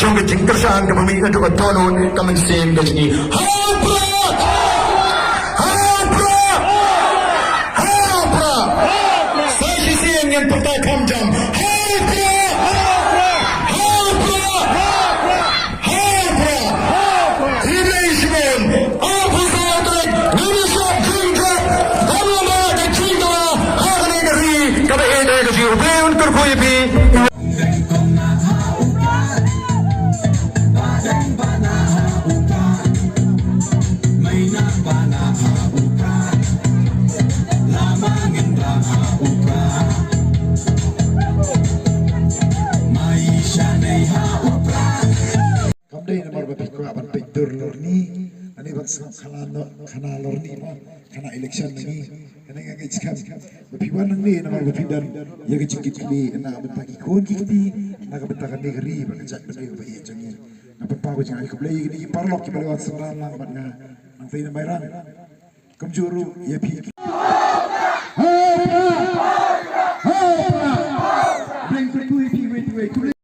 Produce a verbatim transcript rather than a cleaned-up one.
jong ka jingkyrshan kaba mih naduh ka dohnud ka mynsiem ka jong ngi. Ha u Prah! Ha u Prah! Ha u Prah! Sa shisien ngin pyrta kham jam. Ha u Prah! Ha u Prah! Ha u Prah! Khublei shibun. Officer Trek, ngin ïa shah jingkyrpad. Ban wanrah ka jingdawa ha kane ka ri kaba ïeit ka jong ngi. U Blei un kyrkhu ïa phi. Kam dei namar ba phi kwah ban peit dur lorni, lane ban sngap khana no, khana lorni mo, khana election lorni. Kane nga ngeit skhem ba phi wan hangne namar ba phi don ïa ka jingkitkhlieh na ka bynta ki khun ki kti, na ka bynta kane ka ri bad ka jaitbynriew ba ïeit jong ngi. Nga pynpaw ka jingai khublei ïa kine ki paralok kiba la wan synran lang bad nga. Nangtei na Mairang. Kumjuh ruh ïa phi ki